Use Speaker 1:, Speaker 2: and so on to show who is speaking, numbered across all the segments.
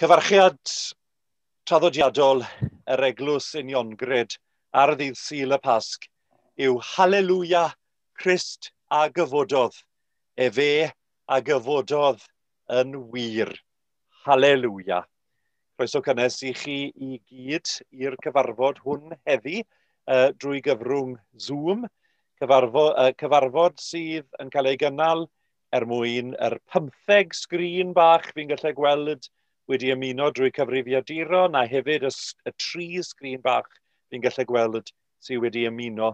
Speaker 1: Cyfarchiad traddodiadol yr Eglwys Uniongred ar ddydd Sul y Pasg yw Haleluia, Crist a gyfododd, efe a gyfododd yn wir. Haleluia. Croeso cynnes i chi i gyd i'r cyfarfod hwn heddi drwy gyfrwng Zoom, cyfarfod sydd yn cael ei gynnal er mwyn yr 15 sgrin bach fi'n gallu gweld wedi ymuno drwy cyfrifiaduron a hefyd y 3 sgrin bach fi'n gallu gweld sydd wedi ymuno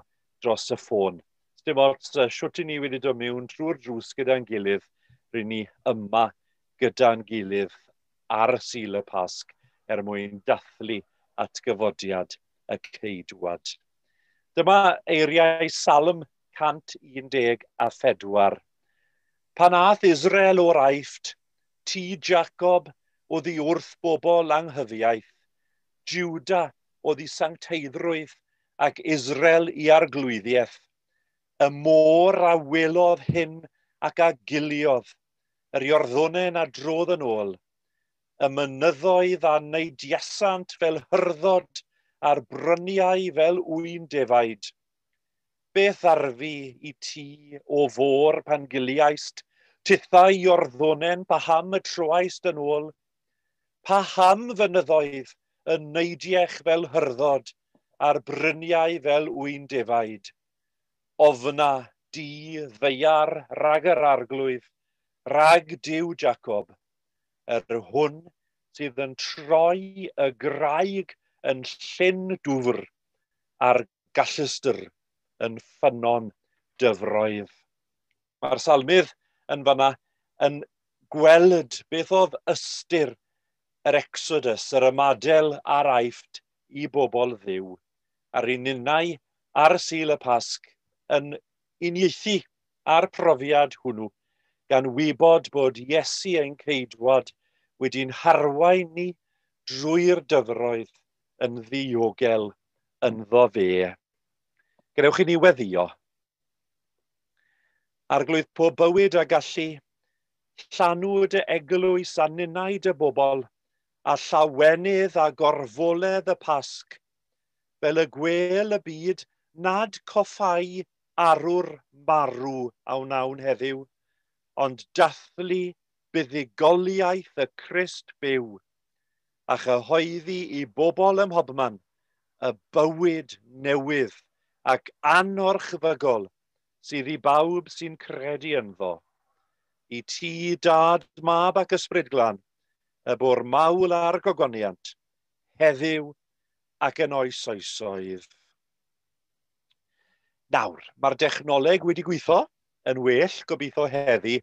Speaker 1: dros y ffôn. Dim ots shwt i ni wedi dod mewn drwy'r drws gyda'n gilydd, ry'n ni yma gyda'n gilydd ar Sul y Pasg er mwyn dathlu atgyfodiad y Ceidwad. Dyma eiriau Salm 114. Pan ath Israel o'r Aifft, ti Jacob oddi wrth bobl anghyfiaith, Juda oddi sancteiddrwydd ac Israel i arglwyddiaeth. Y môr a welodd hyn ac a giliodd, yr Iorddonen a drodd yn ôl. Y mynyddoedd a neidiasant fel hyrddod a'r bryniau fel ŵyn defaid. Beth arfu i ti o fôr pan giliaist, tithau Iorddonen paham y troaist yn ôl? Paham fynyddoedd y neidiech fel hyrddod a'r bryniau fel ŵyn defaid? Ofna di ddaear rhag yr arglwydd, rhag Duw Jacob, yr hwn sydd yn troi y graig yn llyn dŵr a'r gallystr yn ffynnon dyfroedd. Mae'r salmydd yn fanna yn gweld beth oedd ystyr yr Exodus, yr ymadael a'r Aifft i bobl Dduw, a'r unnau ar Sul y Pasg yn uniaethu â'r profiad hwnnw, gan wybod bod Iesu ein Ceidwad wedi'n harwain ni drwy'r dyfroedd yn ddiogel ynddo fe. Gadewch i ni weddïo. Arglwydd pob bywyd a gallu, llanw dy eglwys a ninnau dy bobl, a llawenydd a gorfoledd y Pasg, fel y gwêl y byd nad coffai arwr marw a wnawn heddiw, ond dathlu buddugoliaeth y Crist byw, a chyhoeddi i bobl ym mhobman y bywyd newydd ac anorchfygol sydd i bawb sy'n credu ynddo. I ti, Dad, Mab ac Ysbryd Glân, y bo'r mawl a'r gogoniant, heddiw ac yn oes oesoedd. Nawr, mae'r dechnoleg wedi gweithio yn well gobeithio heddi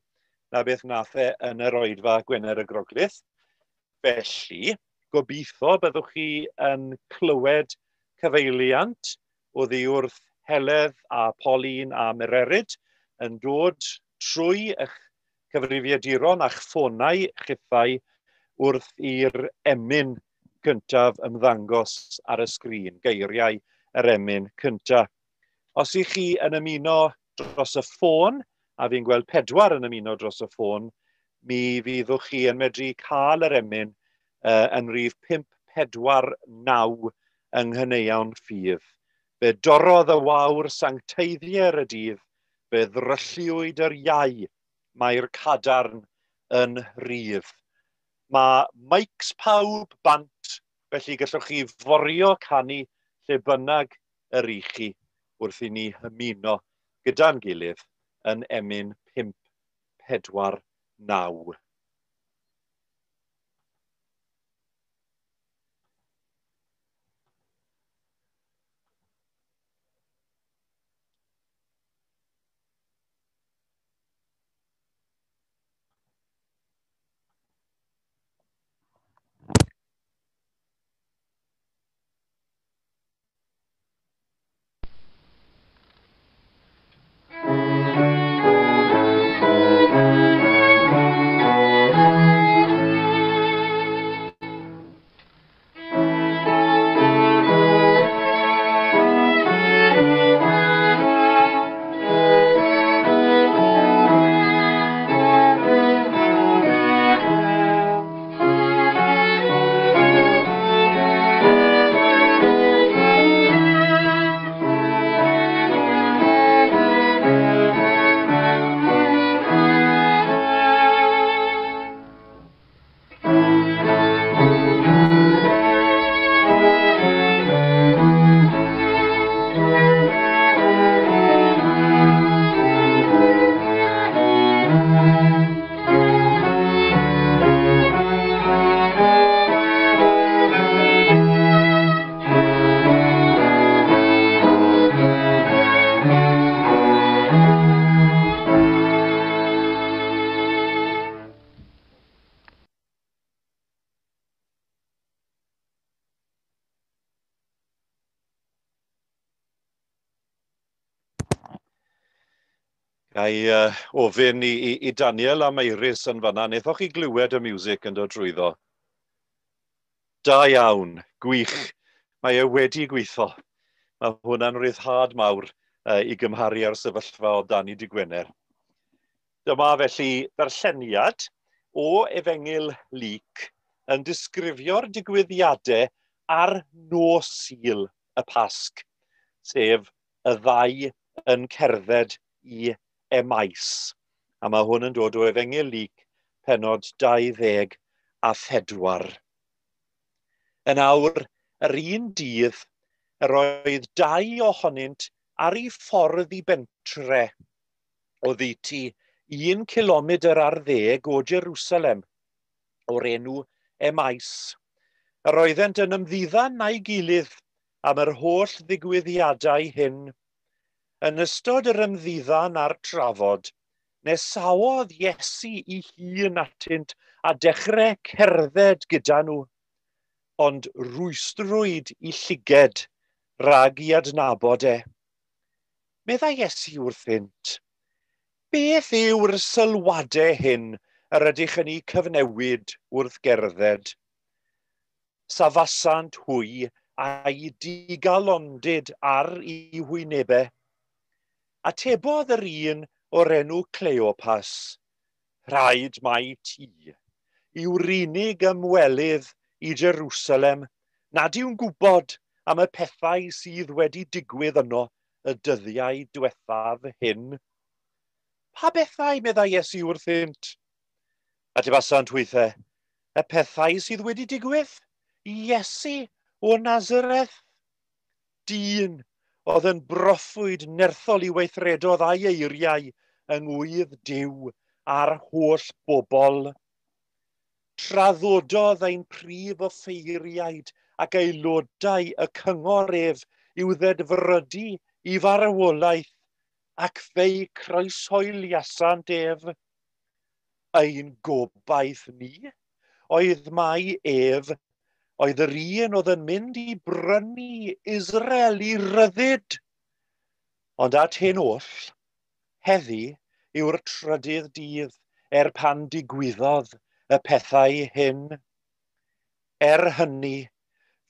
Speaker 1: na beth nath e yn yr oedfa Gwener y Groglith. Felly, gobeithio byddwch chi yn clywed cyfeiliant oddi wrth Heledd a Pauline a Mererid yn dod trwy eich cyfrifiaduron a'ch ffonau chithau wrth i'r emyn cyntaf ymddangos ar y sgrin, geiriau yr emyn cyntaf. Os ych chi yn ymuno dros y ffôn, a fi'n gweld 4 yn ymuno dros y ffôn, mi fyddwch chi yn medru cael yr emyn yn rhif 549 yng Nghaneuon Ffydd. Fe dorrodd y wawr sancteiddier y dydd, fe ddrylliwyd yr iau, mae'r cadarn yn rhydd. Mae mics pawb bant, felly gallwch chi forio canu lle bynnag yr i chi wrth i ni ymuno gyda'n gilydd yn emyn 549. Ga i ofyn i Daniel a Meiris yn fanna, wnaethoch chi glywed y music yn dod drwyddo? Da iawn, gwych. Mae e wedi gweithio. Mae hwnna'n ryddhad mawr i gymharu â'r sefyllfa o dan i dy Gwener. Dyma felly ddarlleniad o Efengyl Luc yn disgrifio'r digwyddiadau ar nos Sul y Pasg, sef y ddau yn cerdded i Emaus. A mae hwn yn dod o Efengyl Luc, pennod 24. Yn awr, yr un dydd, yr oedd dau ohonynt ar ei ffordd i bentre oddeutu 1 cilomedr ar ddeg o Jerusalem, o'r enw Emaus. Yr oeddent yn ymddiddan â'i gilydd am yr holl ddigwyddiadau hyn. Yn ystod yr ymddiddan a'r trafod, nesaodd Iesu ei hun atynt a dechrau cerdded gyda nhw, ond rwystrwyd eu llyged rhag i adnabod e. Meddai Iesu wrthynt, "Beth yw'r sylwadau hyn yr ydych yn eu cyfnewid wrth gerdded?" Safasant hwy a'i digalondid ar eu hwynebau. Atebodd yr un o'r enw Cleopas, "Rhaid mai ti yw'r unig ymwelydd i Jerusalem nad yw'n gwybod am y pethau sydd wedi digwydd yno y dyddiau diwethaf hyn." "Pa bethau?" meddai Iesu wrthynt. Atebasant hwythau, "Y pethau sydd wedi digwydd i Iesu o Nazareth. Dyn oedd yn broffwyd nerthol i weithredodd a'i eiriau yng ngŵydd Duw a'r holl bobl. Traddododd ein prif offeiriaid ac aelodau y cyngor ef i'w ddedfrydu i farwolaeth, ac fe'i croeshoeliasant ef. Ein gobaith ni oedd mai ef oedd yr un oedd yn mynd i brynu Israel i ryddid. Ond at hyn oll, heddi yw'r trydydd dydd er pan digwyddodd y pethau hyn. Er hynny,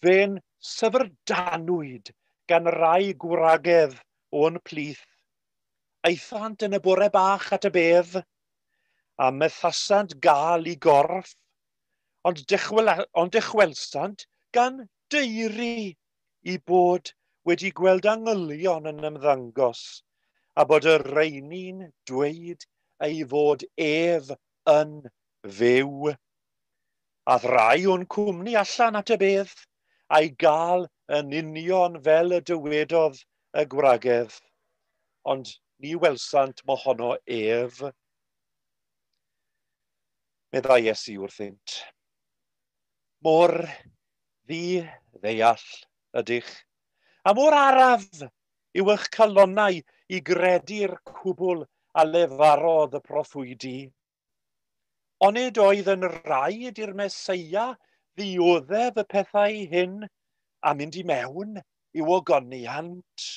Speaker 1: fe'n syfrdanwyd gan rai gwragedd o'n plith. Aethant yn y bore bach at y bedd, a methasant gael i gorff, ond dychwelsant gan deiri i bod wedi gweld angylion yn ymddangos, a bod y rheini'n dweud ei fod ef yn fyw. A rai o'n cwmni allan at y bedd, a'i gael yn union fel y dywedodd y gwragedd, ond ni welsant mohono ef. Meddai Iesu wrthynt, "Mor ddi-ddeall ydych, a mor araf yw eich calonnau i gredu'r cwbl a lefarodd y proffwydi. Onid oedd yn rhaid i'r Meseia ddioddef y pethau hyn a mynd i mewn i'w ogoniant?"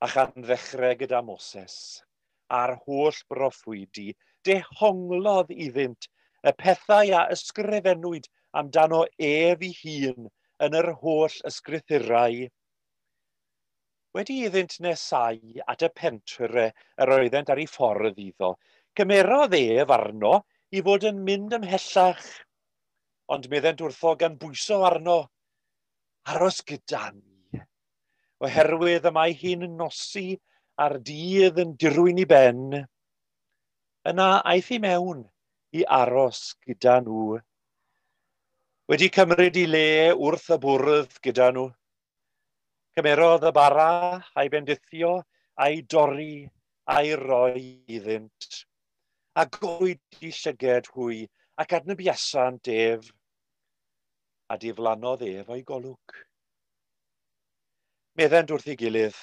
Speaker 1: A chan ddechrau gyda Moses a'r holl broffwydi, dehonglodd iddynt y pethau a ysgrifennwyd amdano ef ei hun yn yr holl ysgrythurau. Wedi iddynt nesau at y pentre yr oeddent ar ei ffordd iddo, cymerodd ef arno i fod yn mynd ymhellach. Ond meddent wrtho gan bwyso arno, "Aros gyda ni, oherwydd y mae hi'n nosi a'r dydd yn dirwyn i ben." Yna aeth i mewn i aros gyda nhw. Wedi cymryd i le wrth y bwrdd gyda nhw, cymerodd y bara a'i bendithio, a'i dorri, a'i roi iddynt. Agorwyd eu llyged hwy ac adnabuasant ef, a diflannodd ef o'i golwg. Meddent wrth ei gilydd,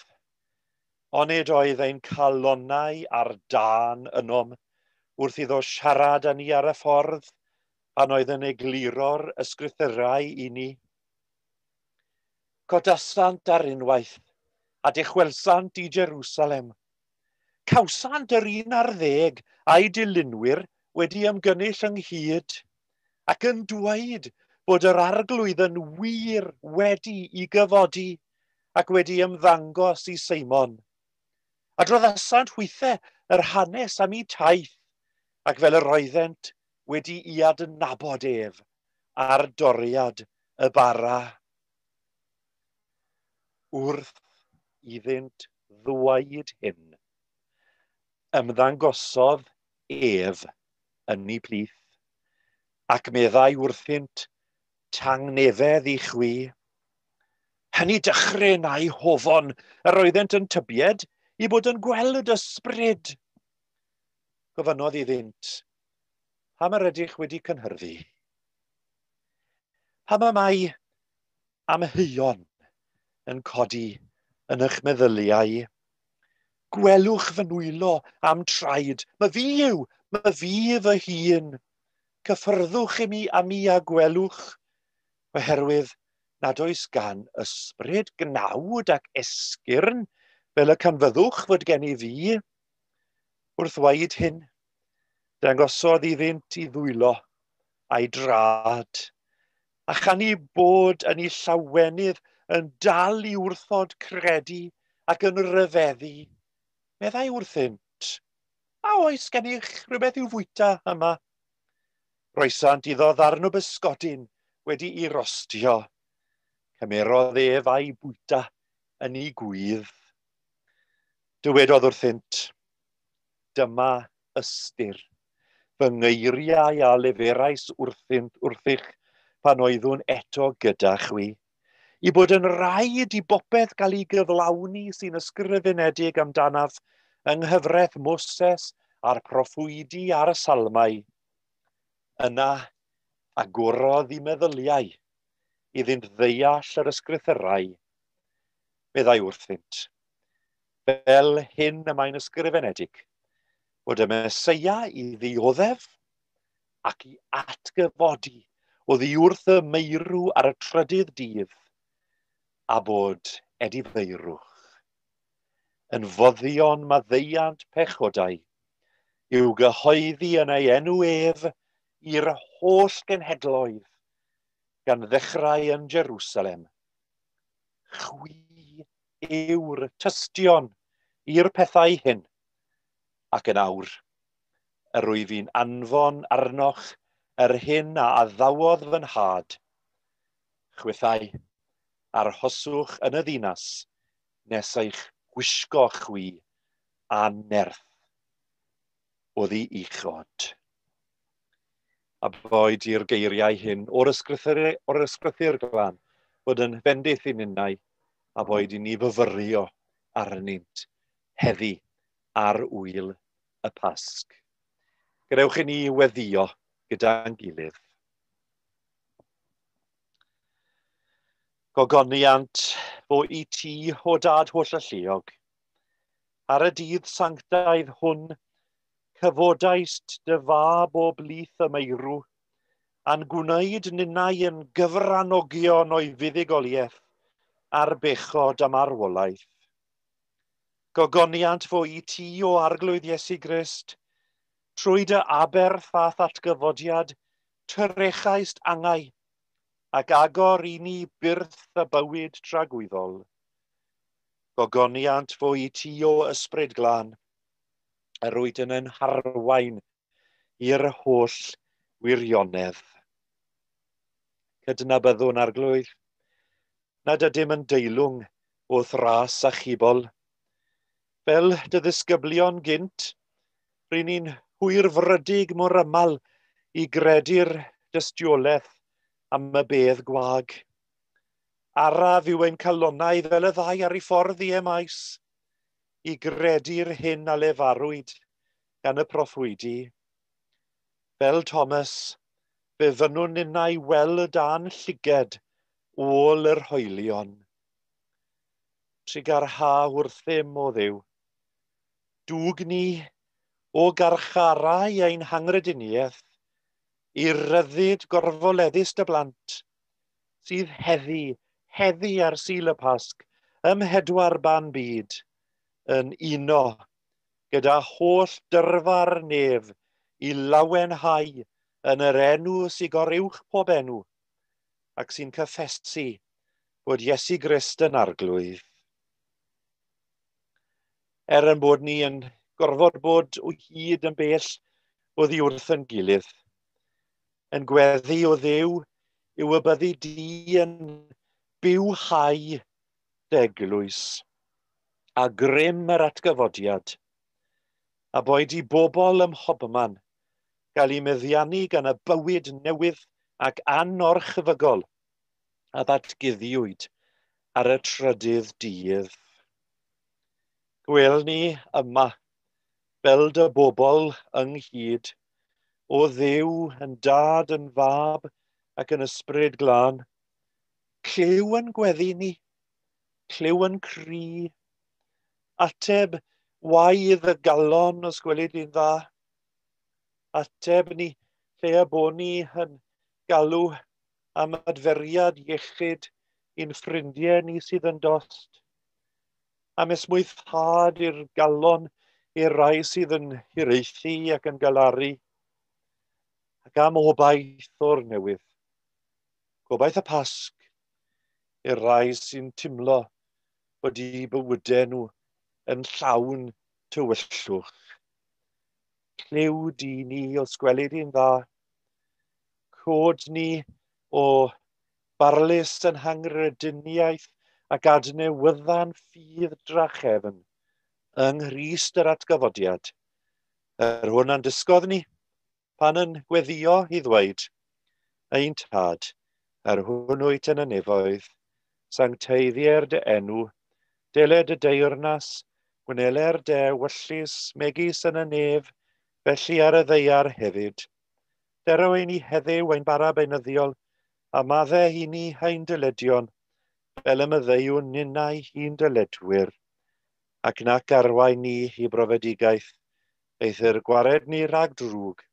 Speaker 1: "Onid oedd ein calonnau ar dân ynom wrth iddo siarad â ni ar y ffordd, pan oedd yn egluro'r ysgrythurau i ni?" Codasant ar unwaith a dychwelsant i Jerusalem. Cawsant yr 11 a'i dilynwyr wedi ymgynnull ynghyd ac yn dweud bod yr Arglwydd yn wir wedi i gyfodi ac wedi ymddangos i Seimon. Adroddasant hwythau yr hanes am eu taith, ac fel yr oeddent wedi i adnabod ef ar doriad y bara. Wrth iddynt ddweud hyn, ymddangosodd ef yn eu plith, ac meddai wrthynt, "Tangnefedd i chwi." Hynny dychryn a'i hofon, yr oeddent yn tybied i bod yn gweld ysbryd. Gofynnodd iddynt, "Pam yr ydych wedi cynhyrfu? Pam y mae amheuon yn codi yn eich meddyliau? Gwelwch fy nwylo a'm traed, mae fi yw, mae fi fy hun. Cyffyrddwch i mi a mi a gwelwch, oherwydd nad oes gan ysbryd gnawd ac esgyrn fel y canfyddwch fod gen i fi." Wrth waed hyn, dangosodd iddynt i ddwylo a'i drad, a chan i bod yn ei llawenydd yn dal i wrthod credu ac yn rhyfeddu, meddai wrthynt, "A oes gennych rhywbeth i'w fwyta yma?" Roesant iddo ddarn o bysgodyn wedi i rostio. Cymerodd ef a'i bwyta yn ei gwydd. Dywedodd wrthynt, "Dyma ystyr fy ngeiriau a leferais wrthynt wrthych pan oeddwn eto gyda chwi, i bod yn rhaid i bopeth gael ei gyflawni sy'n ysgrifenedig amdanaf yng nghyfraith Moses a'r proffwydi a'r salmau." Yna agorodd i meddyliau iddynt ddeall yr ysgrythyrau. Meddai wrthynt, "Fel hyn y mae'n ysgrifenedig, bod y Meseia i ddioddef ac i atgyfodi oddi wrth y meirw ar y trydydd dydd, a bod edifeirwch yn foddion maddeuant pechodau i'w gyhoeddi yn ei enw ef i'r holl genhedloedd, gan ddechrau yn Jerusalem. Chwi yw'r tystion i'r pethau hyn, ac yn awr, yr wyf fi'n anfon arnoch yr hyn a addawodd fy nhad. Chwithau, arhoswch yn y ddinas nes eich gwisgo chwi a nerth oddi uchod." A boed i'r geiriau hyn o'r ysgrythyr glân fod yn fendith i ninnau, a boed i ni fyfyrio arnynt heddi ar wyl y Pasg. Gadewch i ni weddio gyda'n gilydd. Gogoniant fo i ti, o Dad holl alluog. Ar y dydd sanctaidd hwn, cyfodaist dy fab o blith y meirw, a'n gwneud ninnau yn gyfranogion o'i fuddugoliaeth ar bechod a marwolaeth. Gogoniant fo i ti, o Arglwydd Iesu Grist, trwy dy aberth a atgyfodiad, trechaist angau, ac agor i ni byrth y bywyd tragwyddol. Gogoniant fo i ti, o Ysbryd Glân, yr wyt yn ein harwain i'r holl wirionedd. Cydnabyddwn, Arglwydd, nad ydym yn deilwng o'th ras achubol. Fel dy ddisgyblion gynt, ry'n ni'n hwyrfrydig mor aml i gredu'r dystiolaeth am y bedd gwag. Araf yw ein calonnau fel y ddau ar ei ffordd i Emaus, i gredu'r hyn a lefarwyd gan y proffwydi. Fel Thomas, fe fynnwn ninnau weld â'n llyged ôl yr hoelion. Trugarha wrthym, o Dduw. Dwg ni o garcharau ein hangrediniaeth i ryddid gorfoleddus dy blant, sydd heddi, heddi ar Sul y Pasg, ym mhedwar ban byd, yn uno gyda holl dyrfa'r nef i lawenhau yn yr enw sy'n goruwch pob enw ac sy'n cyffesu bod Iesu Grist yn arglwydd. Er yn bod ni yn gorfod bod o hyd yn bell oddi wrth yn gilydd, yn gweddi o Dduw yw y byddi di yn bywhau d'eglwys a grym yr atgyfodiad, a boed i bobl ym mhobman gael eu meddiannu gan y bywyd newydd ac anorchfygol a ddatguddiwyd ar y trydydd dydd. Gwel ni yma, fel dy bobl ynghyd, o Dduw yn dad yn fab ac yn ysbryd glân, clyw yn gweddi ni, clyw yn cri, ateb waedd y galon os gwelid i'n dda, ateb ni lle y bo ni yn galw am adferiad iechyd i'n ffrindiau ni sydd yn dost, am esmwythâd i'r galon i'r rai sydd yn hiraethu ac yn galaru, ac am obaith o'r newydd. Gobaith y Pasg i'r rai sy'n timlo bod eu bywydau nhw yn llawn tywyllwch. Clyw di ni os gwelid i'n dda, cod ni o barlys yn hangrediniaeth ac adnewydda'n ffydd drachefn yng Nghrist yr atgyfodiad. Yr hwn a'n dysgodd ni pan yn gweddio i ddweud, Ein tad, yr hwn wyt yn y nefoedd, sancteiddier dy enw, deled dy deyrnas, gwneler dy ewyllys megis yn y nef, felly ar y ddaear hefyd. Dero ein ni heddiw ein bara beunyddiol, a madde i ni ein dyledion, fel y myddeiwn ninnau i'n dyledwyr, ac nac arwain ni i brofedigaeth, eithr gwared ni rhag drwg,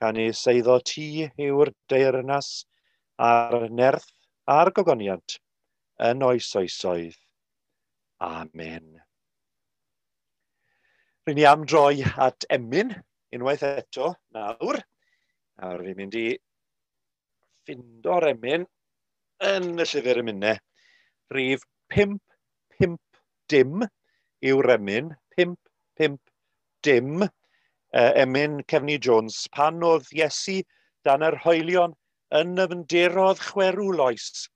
Speaker 1: canys eiddo ti yw'r deyrnas a'r nerth a'r gogoniant yn oes oesoedd. Amen. Rydyn ni am droi at emyn unwaith eto nawr. Nawr fi'n mynd i ffindo'r emyn yn y llyfr emynau. Rhif 5, 5, dim yw'r emyn. 5, 5, dim. Emyn Cefni Jones. Pan oedd Iesu dan yr hoelion yn nyfnderodd chwerw loes,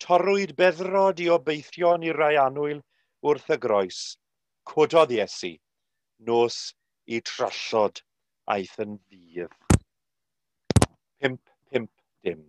Speaker 1: torrwyd beddrod i obeithion i rai annwyl wrth y groes. Cododd Iesu, nos i trallod aeth yn ddydd. 5, 5, dim.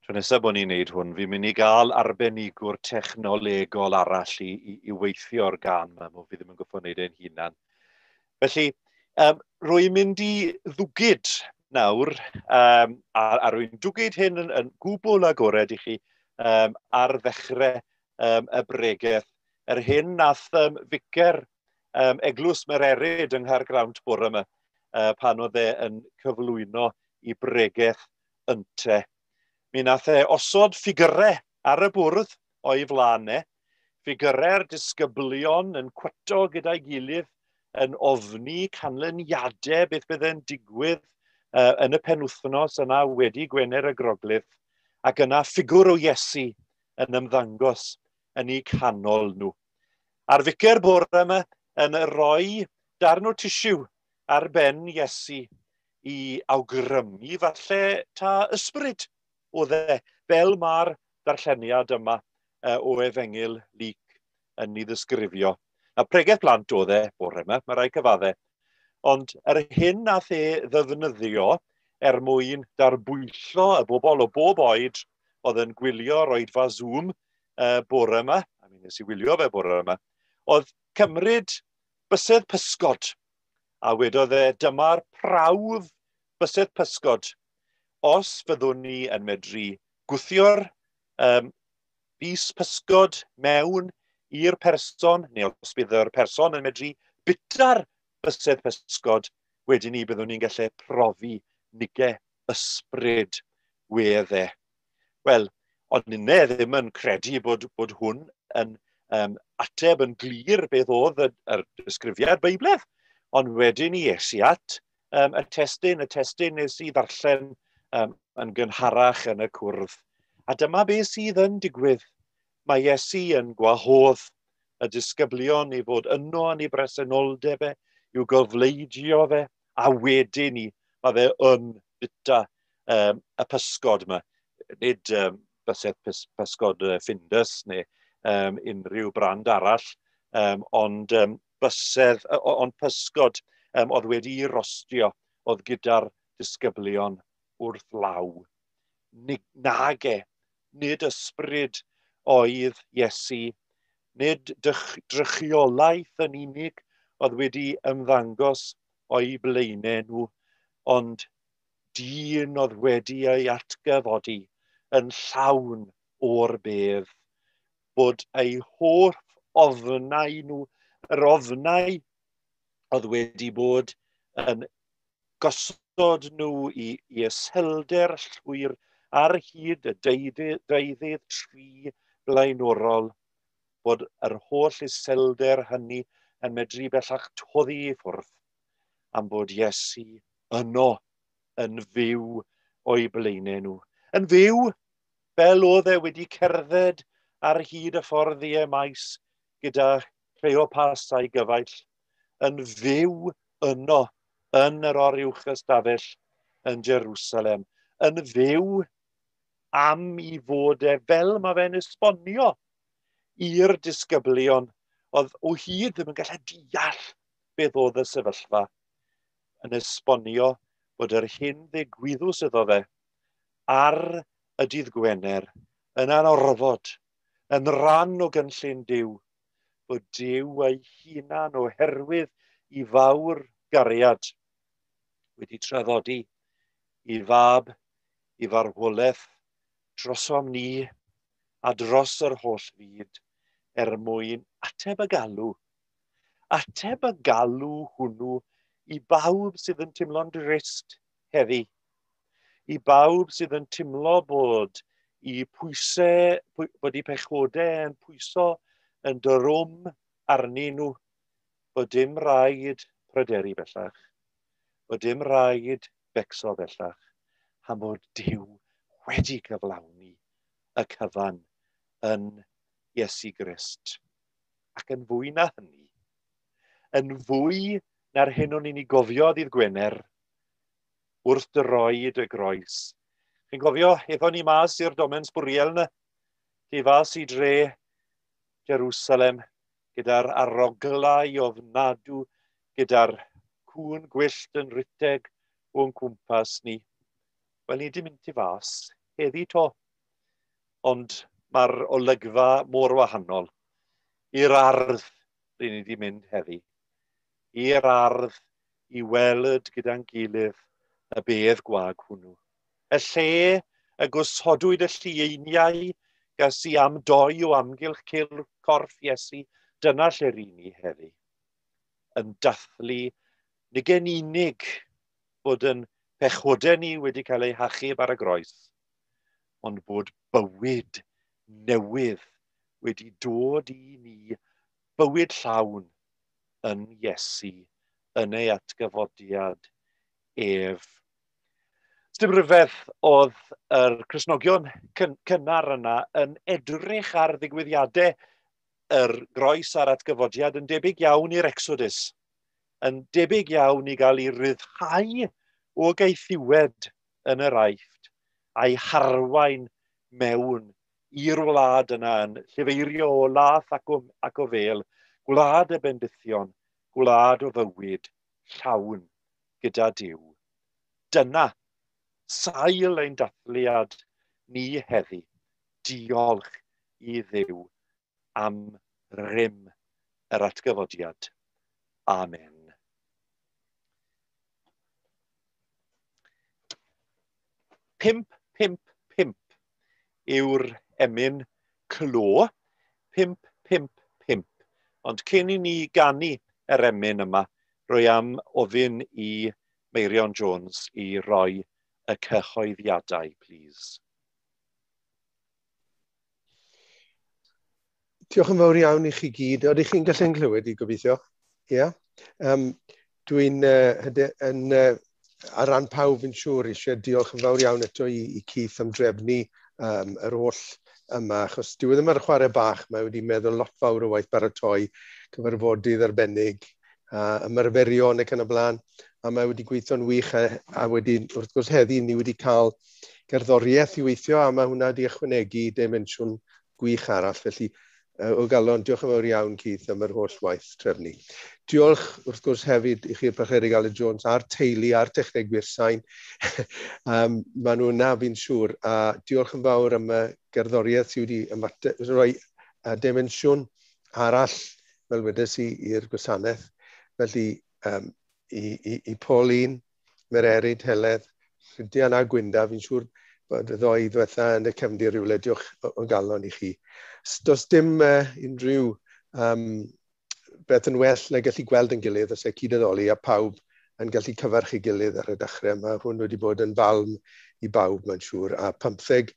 Speaker 1: Tro nesaf bod ni'n neud hwn, fi'n mynd i gael arbenigwr technolegol arall i weithio'r gân yma, mo fi ddim yn gwybod wneud e'n hunan. Felly, rwy'n mynd i ddwgyd nawr, a rwy'n dwgyd hyn yn gwbl agored i chi ar ddechrau y bregeth. Yr hyn nath ficer Eglwys Mererid yng Nghaergrawnt bore yma, pan oedd e yn cyflwyno i bregeth ynte. Mi nath e osod ffigyrau ar y bwrdd o'i flaen e, ffigyrau'r disgyblion yn cwato gyda'i gilydd yn ofni canlyniadau beth byddai'n digwydd yn y penwythnos yna wedi Gwener y Groglith, ac yna ffigwr o Iesu yn ymddangos yn eu canol nhw. A'r ficer bore yma yn rhoi darn o tisiw ar ben Iesu i awgrymu falle ta ysbryd oedd e, fel mae'r darlleniad yma o Efengyl Luc yn ei ddisgrifio. A pregeth plant oedd e bore yma, mae rai cyfadde. Ond yr hyn nath e ddefnyddio er mwyn darbwyllo y bobl o bob oed oedd yn gwylio'r oedfa Zoom bore yma, a mi nes i wylio fe bore yma, oedd cymryd bysedd pysgod. A wedodd e, dyma'r prawf bysedd pysgod. Os fyddwn ni yn medru gwthio'r bys pysgod mewn i'r person, neu os bydd yr person yn medru bita'r bysedd pysgod, wedyn ni byddwn ni'n gallu profi nige ysbryd wedd e. Wel, ond ninne ddim yn credu bod hwn yn ateb yn glir beth oedd yr disgrifiad Beibledd, ond wedyn ni es i at y testun nes i ddarllen yn gynharach yn y cwrdd. A dyma beth sydd yn digwydd. Mae Iesu yn gwahodd y disgyblion i fod yno yn ei bresenoldeb e, i'w gofleidio fe, a wedyn ni, mae fe yn bita y pysgod yma. Nid bysedd pysgod Findus neu unrhyw brand arall, ond bysedd, ond pysgod oedd wedi'i rostio, oedd gyda'r disgyblion wrth law. Nage, nid ysbryd oedd Iesu, nid drychiolaeth yn unig oedd wedi ymddangos o'i blaenau nhw, ond dyn oedd wedi ei atgyfodi yn llawn o'r bedd, bod ei holl ofnau nhw, yr ofnau oedd wedi bod yn gosod nhw i iselder llwyr ar hyd y deuddydd tri blaenorol, bod yr holl iselder hynny yn medru bellach toddi i ffwrdd, am bod Iesu yno yn fyw o'i blaenau nhw. Yn fyw fel oedd e wedi cerdded ar hyd y ffordd i Emaus gyda Cleopas a'i gyfaill, yn fyw yno yn yr oruwch ystafell yn Jerusalem, yn fyw am i fod e fel mae fe'n esbonio i'r disgyblion, oedd o hyd ddim yn gallu deall beth oedd y sefyllfa, yn esbonio bod yr hyn ddigwyddws iddo fe ar y dydd Gwener yn anorfod, yn rhan o gynllun Duw, bod Duw ei hunan oherwydd i fawr gariad wedi traddodi i fab, i farwolaeth drosom ni a dros yr holl fyd er mwyn ateb y galw. Ateb y galw hwnnw i bawb sydd yn teimlo'n drist heddi. I bawb sydd yn teimlo bod i pwysau, bod i pechodau yn pwyso yn drwm arnyn nhw, bod dim rhaid pryderu bellach, bod dim rhaid becso bellach, am bod Duw wedi cyflawni y cyfan yn Iesu Grist. Ac yn fwy na hynny, yn fwy na'r hyn o'n i'n ei gofio ddydd Gwener, wrth droed y groes. Chi'n cofio, aethon ni mas i'r domen sbwriel yna, tu fas i dre Jerusalem, gyda'r aroglau ofnadw, gyda'r cŵn gwyllt yn rhedeg o'n cwmpas ni. Wel, ni wedi mynd tu fas heddi to. Ond mae'r olygfa mor wahanol i'r ardd rydyn ni wedi mynd heddi. I'r ardd i weld gyda'n gilydd y bedd gwag hwnnw. Y lle y gosodwyd y llieiniau gas i am doi o amgylch corff Iesu, dyna lle ry'n ni heddi. Yn dathlu nid yn unig bod yn pechodau ni wedi cael eu hachub ar y groes, ond bod bywyd newydd wedi dod i ni, bywyd llawn yn Iesu, yn ei atgyfodiad ef. Sdim rhyfedd oedd yr Cristnogion cynnar yna yn edrych ar ddigwyddiadau yr groes a'r atgyfodiad yn debyg iawn i'r Exodus, yn debyg iawn i gael ei ryddhau o gaethiwed yn yr Aifft a'i harwain mewn i'r wlad yna yn llifeirio o lath ac o fel, gwlad y bendithion, gwlad o fywyd llawn gyda Duw. Dyna sail ein dathliad ni heddi. Diolch i Dduw am rym yr atgyfodiad. Amen. 5, 5, 5 yw'r emyn clo. 5, 5, 5. Ond cyn i ni ganu yr emyn yma, rwy am ofyn i Meirion Jones i roi y cyhoeddiadau, please.
Speaker 2: Diolch yn fawr iawn i chi gyd. Oeddech chi'n gallu nghlywed i, gobeithio? Ie. Yeah. Dwi'n ar ran pawb yn siŵr eisiau diolch yn fawr iawn eto i Keith am drefnu yr holl yma, achos dyw e ddim ar chwarae bach, mae wedi meddwl lot fawr o waith baratoi, cyfarfodydd arbennig, ymarferion ac yn y blaen, a mae wedi gweithio'n wych a wedi, wrth gwrs heddi, ni wedi cael gerddoriaeth i weithio, a mae hwnna wedi ychwanegu dimensiwn gwych arall, felly o galon, diolch yn fawr iawn Keith am yr holl waith trefnu. Diolch wrth gwrs hefyd i chi'r Parchedig Aled Jones a'r teulu a'r technegwyr sain. Maen nhw yna fi'n siŵr, a diolch yn fawr am y gerddoriaeth sydd wedi rhoi dimensiwn arall, fel wedes i, i'r gwasanaeth. Felly i Pauline, Mererid, Heledd, Rhydian a Gwynda, fi'n siŵr bod y ddoi ddiwetha yn y cefndir rhywle, diolch o galon i chi. Does dim unrhyw beth yn well na gallu gweld yn gilydd os e cyd-addoli a pawb yn gallu cyfarch ei gilydd ar y dechrau. Mae hwn wedi bod yn falm i bawb, mae'n siŵr, a 15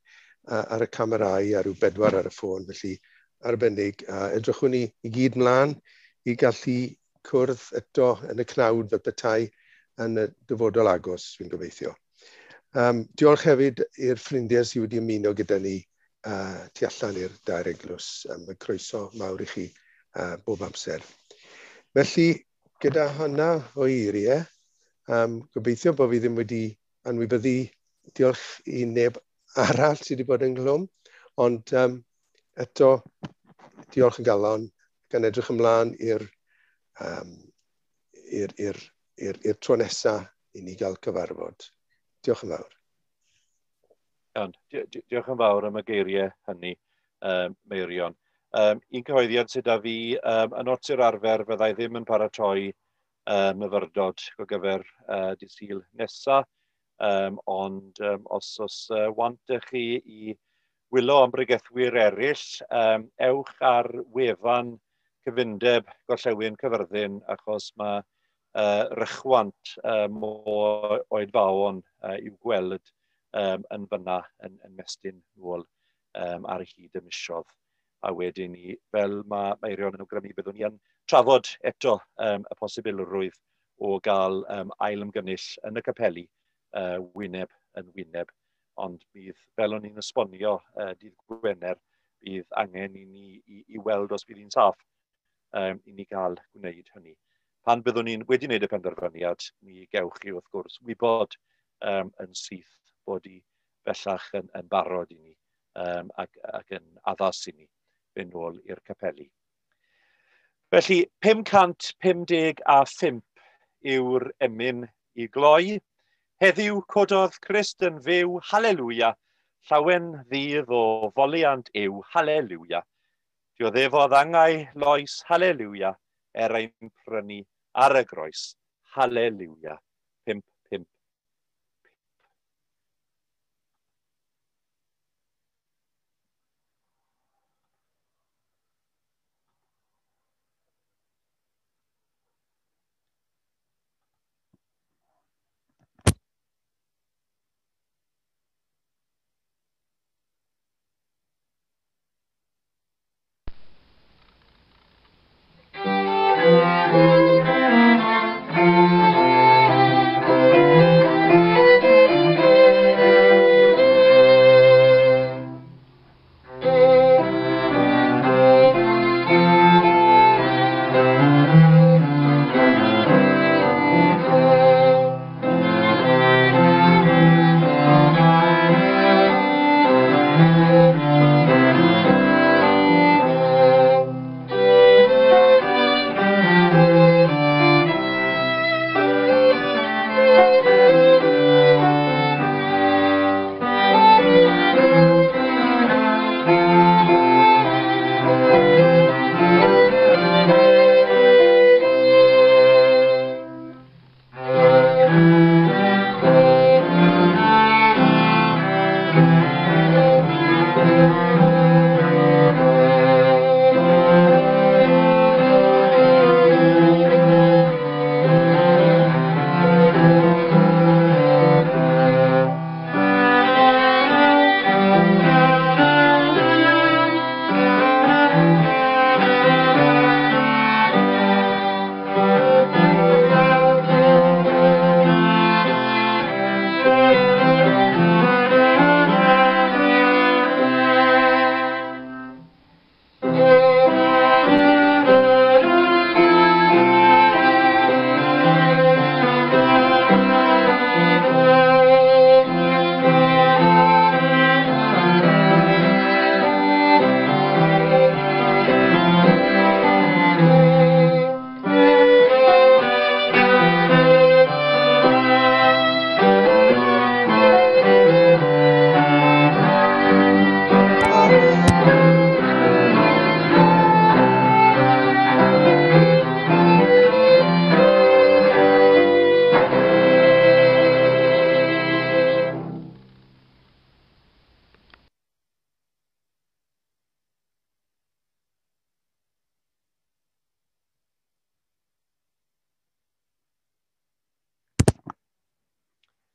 Speaker 2: ar y camerau a rhyw 4 ar y ffôn, felly arbennig. A edrychwn ni i gyd mlaen i gallu cwrdd eto yn y cnawd fel petai yn y dyfodol agos, fi'n gobeithio. Diolch hefyd i'r ffrindiau sydd wedi ymuno gyda ni tu allan i'r dair eglwys. Mae croeso mawr i chi bob amser. Felly, gyda hynna o eiriau, gobeithio bod fi ddim wedi anwybyddu diolch i neb arall sydd wedi bod ynghlwm, ond eto, diolch yn galon, gan edrych ymlaen i'r tro nesaf i ni gael cyfarfod. Diolch yn fawr.
Speaker 1: Iawn, diolch yn fawr am y geiriau hynny, Meirion. Un cyhoeddiad sydd â fi, yn ots i'r arfer, fyddai ddim yn paratoi myfyrdod o gyfer dydd Sul nesa, ond os oes want ych chi i wylo am bregethwyr eraill, ewch ar wefan Cyfundeb Gorllewin Cyfyrddin, achos mae rychwant o oedfaon i'w gweld yn fyna yn mestyn nôl ar hyd y misoedd. A wedyn ni, fel mae Meirion yn awgrymu, byddwn ni yn trafod eto y posibilrwydd o gael ail ymgynnull yn y capeli wyneb yn wyneb. Ond bydd, fel o'n i'n esbonio dydd Gwener, bydd angen i ni i weld os bydd hi'n saff i ni gael gwneud hynny. Pan byddwn ni'n wedi wneud y penderfyniad, mi gewch chi wrth gwrs wybod yn syth bod i bellach yn barod i ni ac yn addas i ni fynd nôl i'r capeli. Felly, 555 yw'r emyn i gloi. Heddiw cododd Crist yn fyw, haleluia, Llawen ddydd o foliant yw, haleluia. Dioddefodd angau loes, haleluia, er ein prynu ar y groes, haleluia. 5, 5, 5.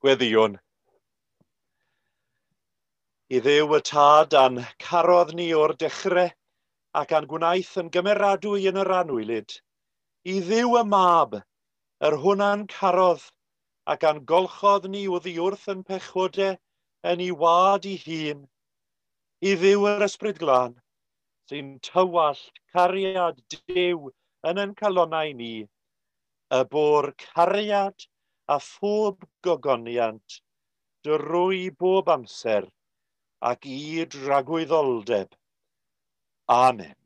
Speaker 1: Gweddïwn. I Dduw y Tad a'n carodd ni o'r dechrau ac a'n gwnaeth yn gymeradwy yn yr anwylyd. I Dduw y Mab, yr hwn a'n carodd ac a'n golchodd ni oddi wrth yn pechodau yn ei wad ei hun. I Dduw yr Ysbryd Glân, sy'n tywallt cariad Duw yn ein calonnau ni, y bo'r cariad a phob gogoniant drwy bob amser ac i dragwyddoldeb. Amen.